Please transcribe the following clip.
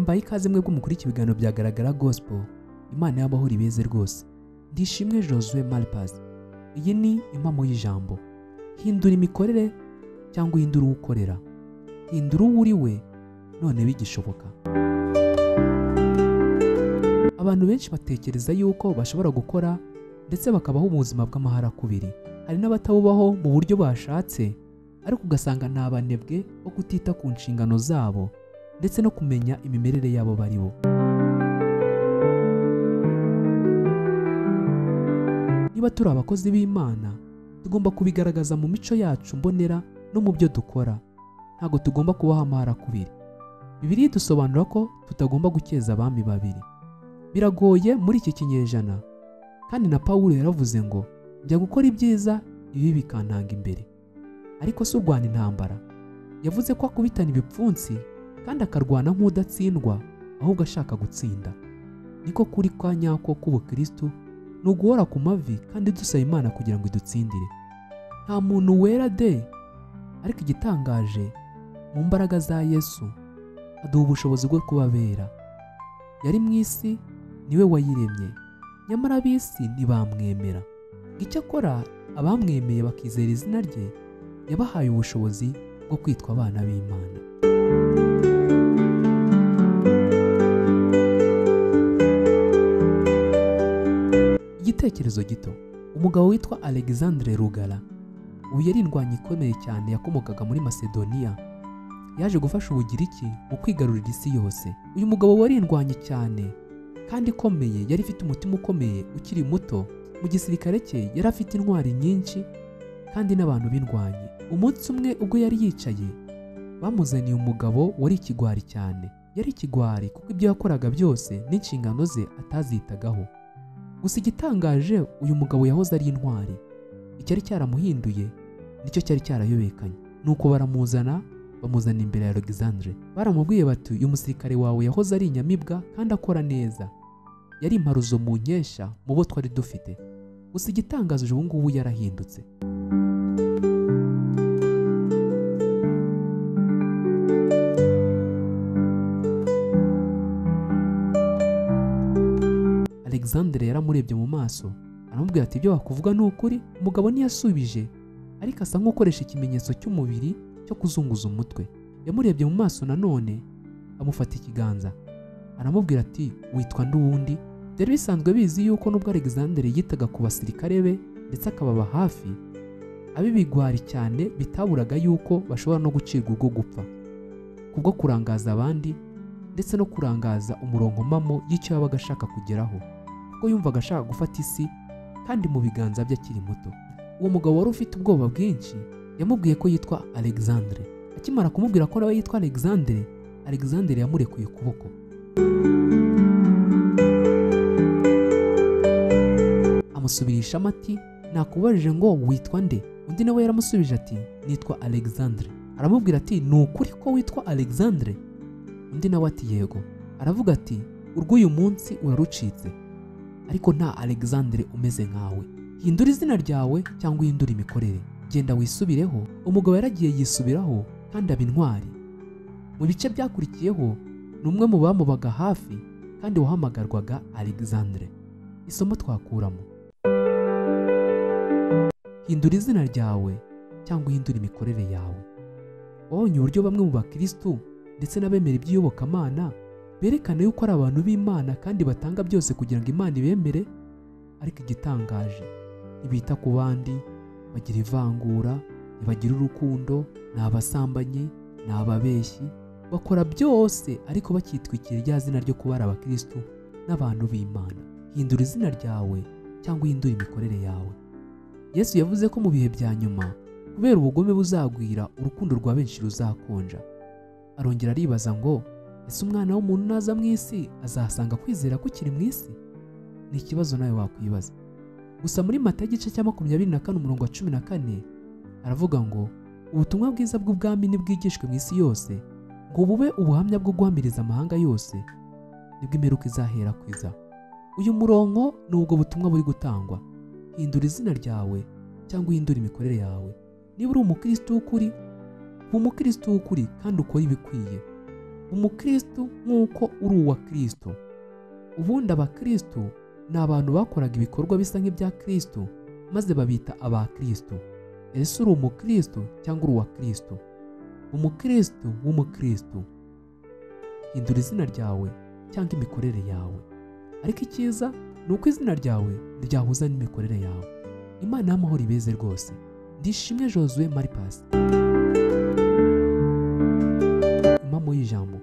Mbaye ikaze mwebwe mukuri iki biganiro bya Garagara Gospel. Imana y'amahoro ibeze rwose. Ndishimwe Josue Malpas. Iyi ni impamo y'ijambo. Hindura imikorere cyangwa uhindure uwo ukorera. Hindura uwo uri we none bigishoboka. Abantu benshi batekereza yuko bashobora gukora ndetse bakabaho ubuzima bw'amaharakubiri. Hari n'abatabubaho mu buryo bashatse, ariko ugasanga ni abanebwe bo kutita ku nshingano zabo ndetse no kumenya imimerere yabo baribo. Niba turi abakozi b'Imana, tugomba kubigaragaza mu mico yacu mbonera no mu byo dukora. Ntabwo tugomba kubaho amaharakubiri. Bibiliya idusobanura ko tutagomba gukeza abami babiri. Biragoye muri iki kinyejana, kandi na Pawulo yaravuze ngo njya gukora ibyiza ibi bikantanga imbere. Ariko si urwana intambara. Yavuze ko akubitana ibipfunsi kandi akarwana nk'udatsindwa ahubwo ashaka gutsinda. Niko kuri kwa nyako k'ubukristo ni uguhora ku mavi kandi dusaba Imana kugira ngo idutsindire. Nta muntu wera de, ariko igitangaje mu mbaraga za Yesu aduha ubushobozi bwo kubabera. Yari mu isi, niwe wayiremye, nyamara ab'isi ntibamwemera. Icyakora abamwemeye bakizera izina rye, yabahaye ubushobozi bwo kwitwa abana b'Imana. Igitekerezo gito. Umugabo witwa Alexandre Rugara, ubu yari indwanyi ikomeye cyane yakomokaga muri Macedonia, yaje gufasha Ubugiriki mu kwigarurira isi yose. Uyu mugabo wari indwanyi cyane kandi ikomeye, yari ifite umutima ukomeye ukiri muto. Mu gisirikare cye yari afite intwari nyinshi kandi n'abantu b'indwanyi. Umunsi umwe ubwo yari yicaye, bamuzaniye umugabo wari ikigwari cyane. Yari ikigwari kuko ibyo yakoraga byose n'inshingano ze atazitagaho. Gusa igitangaje, uyu mugabo yahoze ari intwari. Icyari cyaramuhinduye nicyo cyari cyarayobekanye. Nuko baramuzana, bamuzana imbere ya Alexandre. Baramubwiye bati uyu musirikare wawe yahoze ari inyamibwa kandi akora neza. Yari imparuzo mu nkesha mu bo twari dufite. Gusa igitangaje ubu ngubu yarahindutse. Alexandre yaramurebye mu maso, aramubwira ati ibyo wakuvuga ni ukuri. Umugabo ntiyasubije, ariko asa nk'ukoresha ikimenyetso cy'umubiri cyo kuzunguza umutwe. Yamurebye mu maso nanone, amufata ikiganza, aramubwira ati witwa nduwundi. Byari bisanzwe bizi yuko nubwo Alexandre yitaga ku basirikare be ndetse akababa hafi, ab'ibigwari cyane bitaburaga yuko bashobora no gucirwa urwo gupfa kubwo kurangaza abandi ndetse no kurangaza umurongo mamo y'icyo yabaga ashaka kugeraho, kuko yumvaga ashaka gufata isi kandi mu biganza bye akiri muto. Uwo mugabo wari ufite ubwoba bwinshi yamubwiye ko yitwa Alexandre. Akimara kumubwira ko nawe yitwa Alexandre, Alexandre yamurekuye ukuboko. Amusubirisha ati nakubajije ngo witwa nde? Undi nawe yaramusubije ati nitwa Alexandre. Aramubwira ati ni ukuri ko witwa Alexandre? Undi nawe ati yego. Aravuga ati urw'uyu munsi urarucitse, ariko nta Alexandre umeze nkawe. Hindura izina ryawe cyangwa uhindure imikorere, genda wisubireho. Umugabo yaragiye yisubiraho kandi aba intwari. Mu bice byakurikiyeho ni umwe mu bamubaga hafi kandi wahamagarwaga Alexandre. Isomo twakuramo: hindura izina ryawe cyangwa uhindure imikorere yawe. Wabonye uburyo bamwe mu bakristu ndetse n'abemera iby'iyobokamana berekana yuko ari abantu b'Imana kandi batanga byose kugira ngo Imana ibemere, ariko igitangaje ntibita ku bandi, bagira ivangura, ntibagira urukundo, ni abasambanyi, ni ababeshyi, bakora byose ariko bakitwikira rya zina ryo kuba ari abakristu n'abantu b'Imana. Hindura izina ryawe cyangwa uhindure imikorere yawe. Yesu yavuze ko mu bihe bya nyuma kubera ubugome buzagwira urukundo rwa benshi ruzakonja. Arongera aribaza ngo ese umwana w'umuntu naza mu isi azasanga kwizera kukiri mu isi? Ni ikibazo nawe wakwibaza. Gusa muri Matayo igice cya 24 umurongo wa 14 aravuga ngo ubutumwa bwiza bw'ubwami nibwigishwe mu isi yose, ngo bube ubuhamya bwo guhamiriza amahanga yose, nibwo imperuka izahera kwiza. Uyu murongo ni ubwo butumwa buri gutangwa. Hindura izina ryawe cyangwa uhindure imikorere yawe. Niba uri umukristo w'ukuri, kuba umukristo w'ukuri kandi ukora ibikwiye. Umukristo nk'uko uri uwa Kristo. Ubundi abakristo ni abantu bakoraga ibikorwa bisa nk'ibya Kristo maze babita abakristo. Ese uri umukristo cyangwa uri uwa Kristo? Umukristo w'umukristo. Hindura izina ryawe cyangwa imikorere yawe. Ariko icyiza ni uko izina ryawe ryahuza n'imikorere yawe. Imana y'amahoro ibeze rwose. Ndishimwe Josue Maripasi. Impamo y'ijambo.